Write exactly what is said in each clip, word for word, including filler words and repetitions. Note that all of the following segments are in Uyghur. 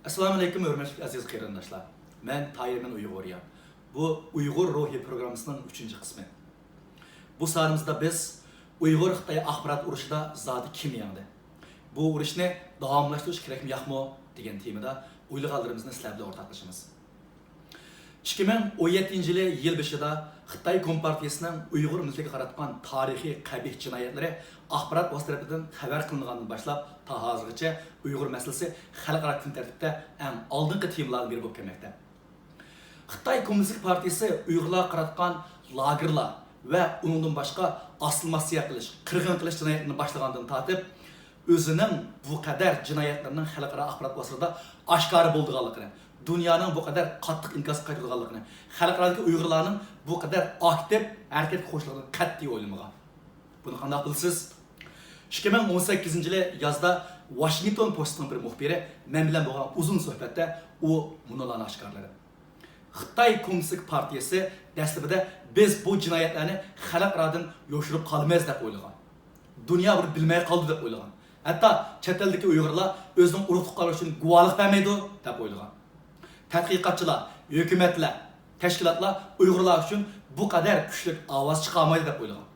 ئەسسالامۇئەلەيكۇم، ھۆرمەتلىك ئەزىز قېرىنداشلار. مەن تايىرمەن ئۇيغۇرىيان. بۇ ئۇيغۇر روھى پروگراممىسىنىڭ ئۈچىنچى قىسمى. بۇ سانىمىزدا بىز ئۇيغۇر خىتاي ئاخبارات ئۇرۇشىدا زادى كىم يەڭدى؟ بۇ ئۇرۇشنى داۋاملاشتۇرۇش كېرەكمۇ ياقمۇ؟ دېگەن تېمىدا ئويلىغانلىرىمىزنى سىلەر بىلەن ئورتاقلىشىمىز. ئىككى مىڭ ئون يەتتىنچى يىلى يىل بېشىدا خىتاي كومپارتىيىسىنىڭ ئۇيغۇر مىللىتىگە قاراتقان تارىخىي قەبىھ جىنايەتلىرى ئاخبارات ۋاسىتىلىرى تەرىپىدىن خەۋەر قىلىنغاندىن باشلاپ تا ھازىرغىچە ئۇيغۇر مەسىلىسى خەلقئارا كۈن تەرتىپتە ئەڭ ئالدىنقى تېمىلاردىن بىرى بولۇپ كەلمەكتە. خىتاي كوممۇنىستىك پارتىيىسى ئۇيغۇرلارغا قاراتقان لاگېرلار ۋە ئۇنىڭدىن باشقا ئاسسىمىلياتسىيە قىلىش، قىرغىن قىلىش جىنايەتلىرىنى باشلىغاندىن تارتىپ، ئۆزىنىڭ بۇ قەدەر جىنايەتلىرىنىڭ خەلقئارا ئاخبارات ۋاسىتىلىرىدا ئاشكارا بولىدىغانلىقىنى، دۇنيانىڭ بۇ قەدەر قاتتىق ئىنكاس قايتۇرىدىغانلىقىنى، خەلقئارادىكى ئۇيغۇرلارنىڭ بۇ قەدەر ئاكتىپ ھەرىكەتكە قوشۇلىدىغانلىقىنى قەتئىي ئويلىمىغان. بۇنى قانداق بىلىسىز؟ ئىككى مىڭ ئون سەككىزىنچى يىلى يازدا ۋاشىنگتون پوستىنىڭ بىر مۇخبىرى مەن بىلەن بولغان ئۇزۇن سۆھبەتتە ئۇ مۇنۇلارنى ئاشكارىلىدى. خىتاي كوممۇنىستىك پارتىيىسى دەسلىپىدە بىز بۇ جىنايەتلەرنى خەلقئارادىن يوشۇرۇپ قالىمىز دەپ ئويلىغان. دۇنيا بۇنى بىلمەي قالىدۇ دەپ ئويلىغان. ھەتتا چەت ئەلدىكى ئۇيغۇرلار ئۆزىنىڭ ئۇرۇق تۇغقانلىرى ئۈچۈن گۇۋاھلىق بەرمەيدۇ دەپ ئويلىغان. تەتقىقاتچىلار، ھۆكۈمەتلەر، تەشكىلاتلار ئۇيغۇرلار ئۈچۈن بۇ قەدەر كۈچلۈك ئاۋاز چىقارمايدۇ دەپ ئويلىغان.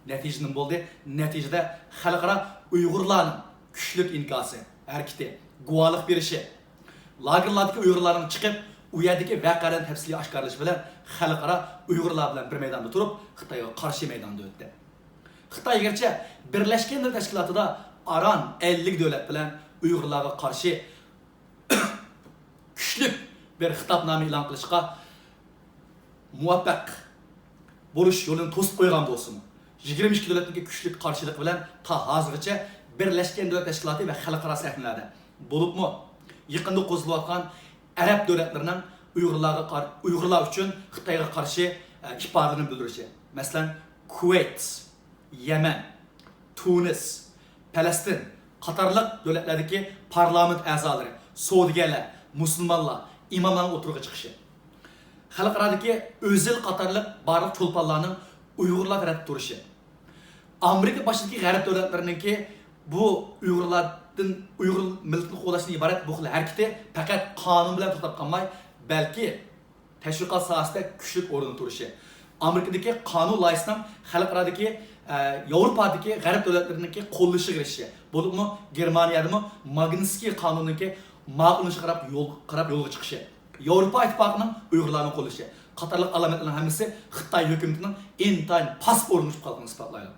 نەتىجە نېمە بولدى؟ نەتىجىدە خەلقئارا ئۇيغۇرلارنىڭ كۈچلۈك ئىنكاسى، ھەرىكىتى، گۇۋاھلىق بېرىشى، لاگېرلاردىكى ئۇيغۇرلارنىڭ چىقىپ، ئۇ يەردىكى ۋەقەلەرنى تەپسىلىي ئاشكارىلىشى بىلەن خەلقئارا ئۇيغۇرلار بىلەن بىر مەيداندا تۇرۇپ، خىتايغا قارشى مەيداندا ئۆتتى. خىتاي گەرچە بىرلەشكەن دۆلەتلەر تەشكىلاتىدا ئاران ئەللىك دۆلەت بىلەن ئۇيغۇرلارغا قارشى كۈچلۈك بىر خىتابنامە ئېلان قىلىشقا مۇۋەپپەق بولۇش يولىنى توسۇپ قويغان بولسىمۇ، يىگىرمە ئىككى دۆلەتنىڭكى كۈچلۈك قارشىلىقى بىلەن تا ھازىرغىچە بىرلەشكەن دۆلەتلەر تەشكىلاتى ۋە خەلقئارا سەھنىلەردە، بولۇپمۇ يېقىندا قوزغىلىۋاتقان ئەرەب دۆلەتلىرىنىڭ ئۇيغۇرلارغا قار-، ئۇيغۇرلار ئۈچۈن خىتايغا قارشى، ئە، ئىپادىلىرىنى بىلدۈرۈشى، مەسىلەن، كۇۋەيت، يەمەن، تۇنىس، پەلەستىن قاتارلىق دۆلەتلەردىكى پارلامېنت ئەزالىرى، سودىگەرلەر، مۇسۇلمانلار، ئىماملارنىڭ ئوتتۇرىغا چىقىشى، خەلقئارادىكى ئۆزىل قاتارلىق بارلىق چولپانلارنىڭ ئۇيغۇرلار تەرەپتە تۇرۇشى، ئامېرىكا باشچىلىقىدىكى غەرب دۆلەتلىرىنىڭكى بۇ ئۇيغۇرلاردىن، ئۇيغۇر مىللىتىنى قوغداشتىن ئىبارەت بۇ خىل ھەرىكىتى پەقەت قانۇن بىلەن توختاپ قالماي، بەلكى تەشۋىقات ساھەسىدە كۈچلۈك ئورۇندا تۇرۇشى، ئامېرىكىدىكى قانۇن لايىھىسىنىڭ خەلقئارادىكى، ئە، ياۋروپادىكى غەرب دۆلەتلىرىنىڭكى قوللىشىغا ئېرىشىشى، بولۇپمۇ گېرمانىيەدىمۇ ماگنىتسكىي قانۇنىنىڭكى ماقۇللىنىشىغا قاراپ يول، قاراپ يولغا چىقىشى، ياۋروپا ئىتتىپاقىنىڭ ئۇيغۇرلارنى قوللىشى قاتارلىق ئالامەتلەرنىڭ ھەممىسى خىتاي ھۆكۈمىتىنىڭ ئىنتايىن پاس ئورۇنغا چۈشۈپ قالغانلىقىنى ئىسپاتلايدۇ.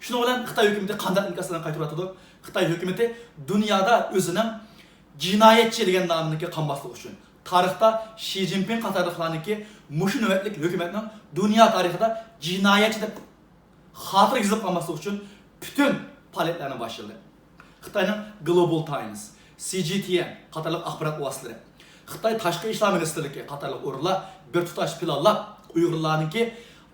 شۇنىڭ بىلەن خىتاي ھۆكۈمىتى قانداق ئىنكاسلارنى قايتۇرۇۋاتىدۇ؟ خىتاي ھۆكۈمىتى دۇنيادا ئۆزىنىڭ جىنايەتچى دېگەن نامىنىڭكى قالماسلىقى ئۈچۈن، تارىختا شى جىنپىڭ قاتارلىقلارنىڭكى مۇشۇ نۆۋەتلىك ھۆكۈمەتنىڭ دۇنيا تارىخىدا جىنايەتچى دەپ خاتىرە يېزىلىپ قالماسلىقى ئۈچۈن پۈتۈن پائالىيەتلەرنى باشلىدى. خىتاينىڭ گلوبال تايمس، سى جى تي ئېن قاتارلىق ئاخبارات ۋاسىتىلىرى، خىتاي تاشقى ئىشلار مىنىستىرلىكى قاتارلىق ئورۇنلار بىر تۇتاش پىلانلاپ، ئۇيغۇرلارنىڭكى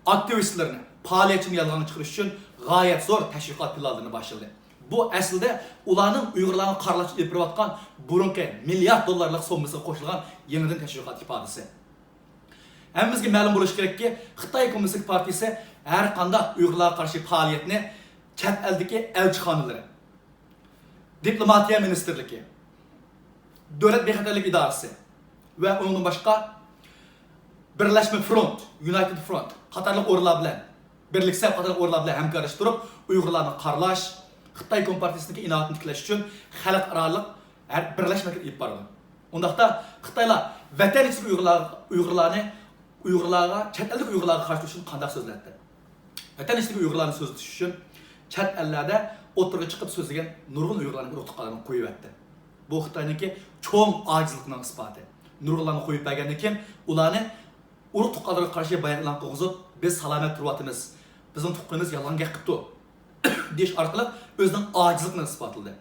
ئاكتىۋىستلىرىنى، پائالىيەتچىلىرىنى يالغانغا چىقىرىش ئۈچۈن غايەت زور تەشۋىقات پىلانلىرىنى باشلىدى. بۇ ئەسلىدە ئۇلارنىڭ ئۇيغۇرلارغا قارىلاش ئېلىپ بېرىۋاتقان بۇرۇنقى مىليارد دوللارلىق سوممىسىغا قوشۇلغان يېڭىدىن تەشۋىقات ئىپادىسى. ھەممىمىزگە مەلۇم بولۇشى كېرەككى، خىتاي كوممۇنىستىك پارتىيىسى ھەر قانداق ئۇيغۇرلارغا قارشى پائالىيەتنى چەت ئەلدىكى ئەلچىخانىلىرى، دىپلوماتىيە مىنىستىرلىكى، دۆلەت بىخەتەرلىك ئىدارىسى ۋە ئۇنىڭدىن باشقا بىرلەشمە فرونت، يۇنايتېد فرونت قاتارلىق ئورۇنلار بىلەن، بىرلىكسەل قاتارلىق ئورۇنلار بىلەن ھەمكارلىشىپ تۇرۇپ، ئۇيغۇرلارنى قارىلاش، خىتاي كومپارتىيىسىنىڭكى ئىناۋىتىنى تىكلەش ئۈچۈن خەلقئارالىق ھەر بىرلەشمە ھەرىكەت ئېلىپ بارىدۇ. ئۇنداقتا خىتايلار ۋەتەن ئىچىدىكى ئۇيغۇرلار، ئۇيغۇرلارنى، ئۇيغۇرلارغا، چەت ئەلدىكى ئۇيغۇرلارغا قارشى تۇرۇش ئۈچۈن قانداق سۆزلەتتى؟ ۋەتەن ئىچىدىكى ئۇيغۇرلارنى سۆزلىتىش ئۈچۈن چەت ئەللەردە ئوتتۇرىغا چىقىپ سۆزلىگەن نۇرغۇن ئۇيغۇرلارنىڭ ئۇرۇق تۇغقانلىرىنى قويۇۋەتتى. بۇ خىتاينىڭكى چوڭ ئاجىزلىقىنىڭ ئىسپاتى. نۇرغۇنلارنى قويۇپ بەرگەندىن كېيىن ئۇلارنى ئۇرۇق تۇغقانلىرىغا قارشى بايان ئېلان قىلغۇزۇپ، بىز سالامەت تۇرۇۋاتىمىز، بىزنىڭ تۇغقىنىمىز يالغان گەپ قىپتۇ دېيىش ئارقىلىق ئۆزىنىڭ ئاجىزلىقىنى ئىسپاتلىدى.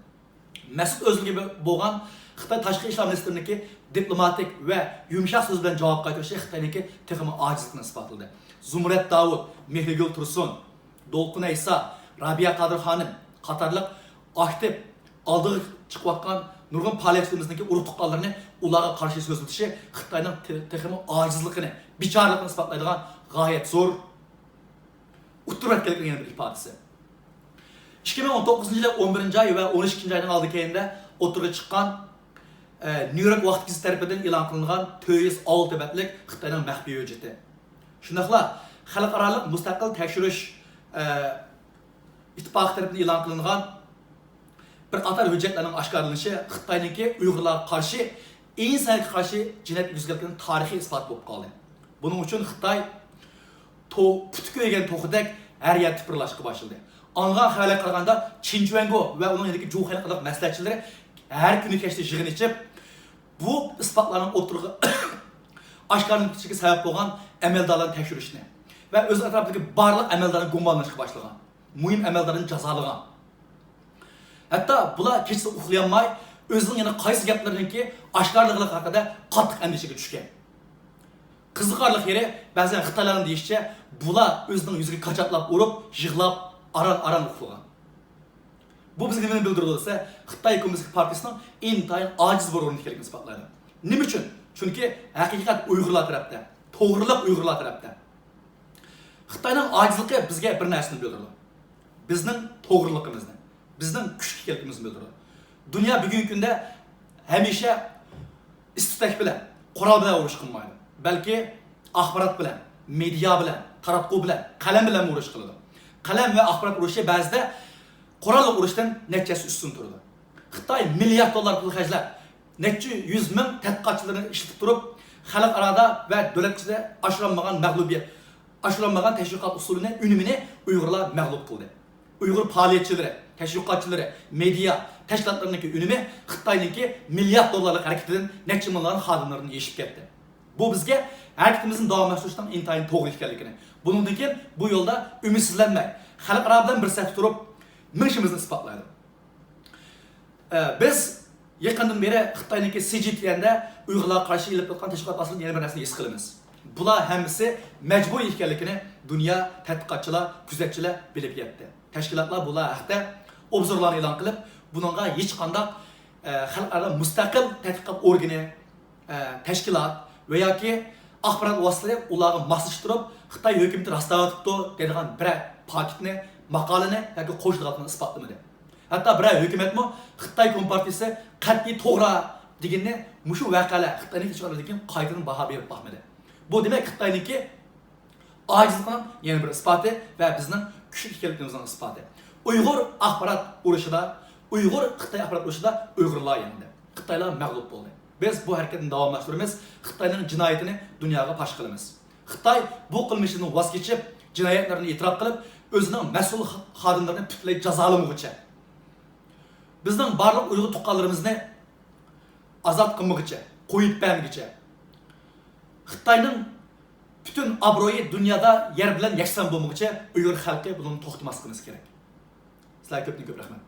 مەسئۇد ئۆزلۈكى بولغان خىتاي تاشقى ئىشلار مىنىستىرىنىڭكى دىپلوماتىك ۋە يۇمشاق سۆز بىلەن جاۋاب قايتۇرۇشى خىتاينىڭكى تېخىمۇ ئاجىزلىقىنى ئىسپاتلىدى. زۇمرەت داۋۇت، مېھرىگۈل تۇرسۇن، دولقۇن ئەيسا، رابىيە قادىر خانىم قاتارلىق ئاكتىپ ئالدىغا چىقىۋاتقان نۇرغۇن پائالىيەتچىلىرىمىزنىڭكى ئۇرۇق تۇغقانلىرىنى ئۇلارغا قارشى سۆزلىتىشى خىتاينىڭ تې-، تېخىمۇ ئاجىزلىقىنى، بىچارىلىقىنى ئىسپاتلايدىغان غايەت زور ئۇتتۇرۇپ ئەتكەنلىكىنىڭ يەنە بىر ئىپادىسى. ئىككى مىڭ ئون توققۇزىنچى يىلى ئون بىرىنچى ئاي ۋە ئون ئىككىنچى ئاينىڭ ئالدى كەينىدە ئوتتۇرىغا چىققان نيۇ يورك ۋاقىت گېزىتى تەرىپىدىن ئېلان قىلىنغان تۆت يۈز ئالتە بەتلىك خىتاينىڭ مەخپىي ھۆججىتى. شۇنداقلا خەلقئارالىق مۇستەقىل تەكشۈرۈش، ئە، ئىتتىپاقى تەرىپىدىن ئېلان قىلىنغان بىر قاتار ھۆججەتلەرنىڭ ئاشكارىلىنىشى خىتاينىڭكى ئۇيغۇرلارغا قارشى، ئىنسانىيەتكە قارشى جىنايەت يۈرگۈزگەنلىكىنىڭ تارىخىي ئىسپاتى بولۇپ قالدى. بۇنىڭ ئۈچۈن خىتاي تو-، پۇتى كۆيگەن توخۇدەك ھەر يەردە تىپىرلاشقا باشلىدى. ئاڭلىغان خەۋەرلەرگە قارىغاندا، چىن چۈەنگو ۋە ئۇنىڭ يېنىدىكى جۇ خەلقى قاتارلىق مەسلىھەتچىلىرى ھەر كۈنى كەچتە يىغىن ئېچىپ، بۇ ئىسپاتلارنىڭ ئوتتۇرىغا ئاشكارىلىنىشىگە سەۋەب بولغان ئەمەلدارلارنى تەكشۈرۈشنى ۋە ئۆز ئەتراپىدىكى بارلىق ئەمەلدارنى گۇمانلاشقا باشلىغان. مۇھىم ئەمەلدارنى جازالىغان. ھەتتا بۇلار كېچىسى ئۇخلىيالماي، ئۆزىنىڭ يەنە قايسى گەپلىرىنىڭكى ئاشكارىلىقى ھەققىدە قاتتىق ئەندىشىگە چۈشكەن. قىزىقارلىق يېرى، بەزەن خىتايلارنىڭ دېيىشىچە، بۇلار ئۆزىنىڭ يۈزىگە كاچاتلاپ ئۇرۇپ، يىغلاپ، ئاران-ئاران ئۇخلىغان. بۇ بىزگە نېمىنى بىلدۈرىدۇ دېسە، خىتاي كوممۇنىستىك پارتىيىسىنىڭ ئىنتايىن ئاجىز بىر ئورۇندا ئىكەنلىكىنى ئىسپاتلايدۇ. نېمە ئۈچۈن؟ چۈنكى ھەقىقەت ئۇيغۇرلار تەرەپتە، توغرىلىق ئۇيغۇرلار تەرەپتە. خىتاينىڭ ئاجىزلىقى بىزگە بىر نەرسىنى بىلدۈرىدۇ. بىزنىڭ توغرىلىقىمىزنى، بىزنىڭ كۈچلۈك ئىكەنلىكىمىزنى بىلدۈرىدۇ. دۇنيا بۈگۈنكى كۈندە ھەمىشە ئىس-تۈتەك بىلەن، قورال بىلەن ئۇرۇش قىلمايدۇ. بەلكى ئاخبارات بىلەن، مېدىيا بىلەن، تاراتقۇ بىلەن، قەلەم بىلەن ئۇرۇش قىلىدۇ. قەلەم ۋە ئاخبارات ئۇرۇشى بەزىدە قوراللىق ئۇرۇشتىن نەچچە ھەسسە ئۈستۈن تۇرىدۇ. خىتاي مىليارد دوللار پۇل خەجلەپ، نەچچە يۈز مىڭ تەتقىقاتچىلىرىنى ئىشلىتىپ تۇرۇپ، خەلقئارادا ۋە دۆلەت ئىچىدە ئاشۇرالمىغان مەغلۇبىيەت، ئاشۇرالمىغان تەشۋىقات ئۇسۇلىنى، ئۈنۈمىنى ئۇيغۇرلار مەغلۇپ قىلدى. ئۇيغۇر پائالىيەتچىلىرى، تەشۋىقاتچىلىرى، مېدىيا تەشكىلاتلىرىنىڭكى ئۈنۈمى خىتاينىڭكى مىليارد دوللارلىق ھەرىكىتىدىن نەچچە مىليون خادىملىرىدىن ئېشىپ كەتتى. بۇ بىزگە ھەرىكىتىمىزنى داۋاملاشتۇرۇشنىڭ ئىنتايىن توغرا ئىكەنلىكىنى، بۇنىڭدىن كېيىن بۇ يولدا ئۈمىدسىزلەنمەي، خەلقئارا بىلەن بىر سەپتە تۇرۇپ مېڭىشىمىزنى ئىسپاتلايدۇ. ئە، بىز يېقىندىن بېرى خىتاينىڭكى سى جى تي ئېندا ئۇيغۇرلارغا قارشى ئېلىپ بارغان تەشۋىقات ئاستىدا يەنە بىر نەرسىنى ھېس قىلىمىز. بۇلار ھەممىسى مەجبۇرىي ئىكەنلىكىنى دۇنيا تەتقىقاتچىلار، كۆزەتچىلەر بىلىپ يەتتى. تەشكىلاتلار بۇلار ھەقتە ئوبزورلارنى ئېلان قىلىپ، بۇنىڭغا ھېچقانداق، ئە، خەلقئارا مۇستەقىل تەتقىقات ئورگىنى، ئە، تەشكىلات ۋە ياكى ئاخبارات ۋاسىتىلىرى ئۇلارغا ماسلىشىپ تۇرۇپ، خىتاي ھۆكۈمىتى راستلاۋاتىپتۇ دەيدىغان بىرەر پاكىتنى، ماقالىنى ياكى قوشۇلغانلىقىنى ئىسپاتلىمىدى. ھەتتا بىرەر ھۆكۈمەتمۇ خىتاي كومپارتىيىسى قەتئىي توغرا دېگىنىنى مۇشۇ ۋەقەلەر، خىتاينىڭ تەشۋىقاتلىرىدىن كېيىن قايتىدىن باھا بېرىپ باقمىدى. بۇ دېمەك خىتاينىڭكى ئاجىزلىقىنىڭ يەنە بىر ئىسپاتى ۋە بىزنىڭ كۈچلۈك ئىكەنلىكىمىزنىڭ ئىسپاتى. ئۇيغۇر ئاخبارات ئۇرۇشىدا، ئۇيغۇر خىتاي ئاخبارات ئۇرۇشىدا ئۇيغۇرلار يەڭدى. خىتايلار مەغلۇپ بولدى. بىز بۇ ھەرىكەتنى داۋاملاشتۇرىمىز. خىتاينىڭ جىنايىتىنى دۇنياغا پاش قىلىمىز. خىتاي بۇ قىلمىشىدىن ۋاز كېچىپ، جىنايەتلىرىنى ئېتىراپ قىلىپ، ئۆزىنىڭ مەسئۇل خادىملىرىنى پۈتۈنلەي جازالىمىغۇچە، بىزنىڭ بارلىق ئۇيغۇر تۇغقانلىرىمىزنى ئازاد قىلمىغۇچە، قويۇپ بەرمىگۈچە، خىتاينىڭ پۈتۈن ئابرۇيى دۇنيادا يەر بىلەن يەكسان بولمىغۇچە ئۇيغۇر خەلقى بۇنىڭدىن توختىماسلىقىمىز كېرەك. سىلەرگە كۆپتىن كۆپ رەھمەت.